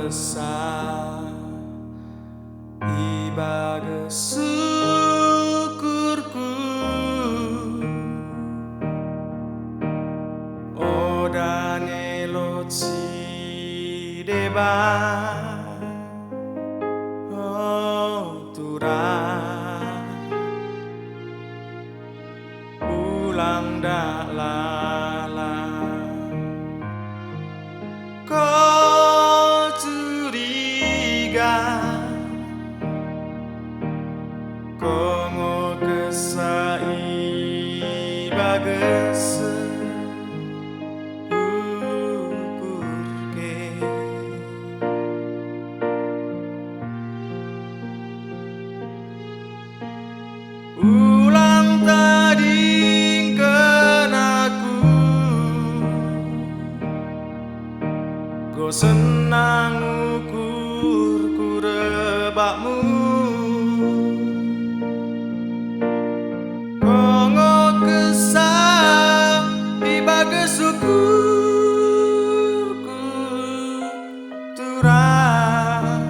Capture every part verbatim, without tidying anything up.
Esa i bage syukurku, oda nelo si deban, o Turan. Ulang dak lalap ko curiga, ko ngo Esa i bage syukurke. Ulang tadingken aku, enggo senang ukurku rebakmu. Ko ngo Esa i bage syukurku, Turan.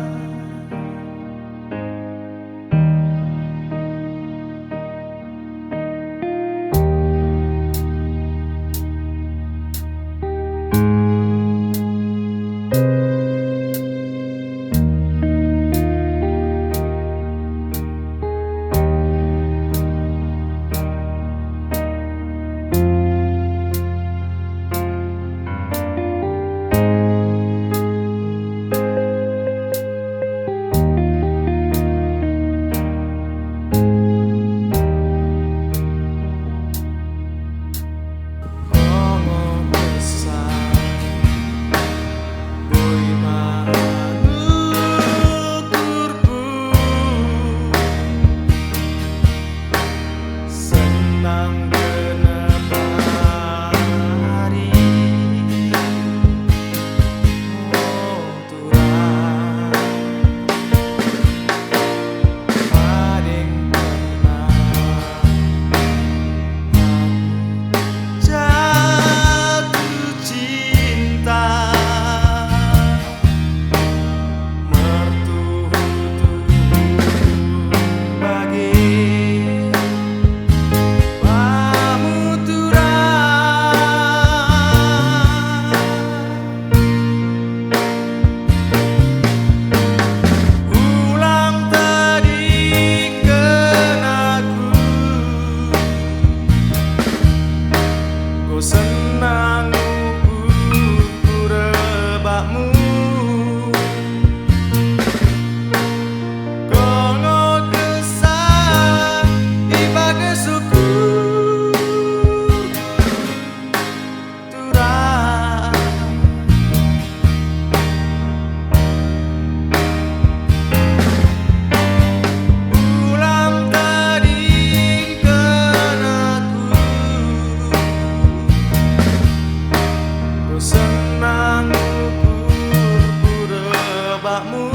Senang genep hari, o Turan. Madeng pernah aku jatuh cinta. Mertuhu-tuhu bage bamu, Turan. Ulang tadingken aku, enggo senang ukurku rebakmu. Ko ngo Esa i bage syukurku, Turan. Ulang tadingken aku, enggo senang ukurku rebakmu.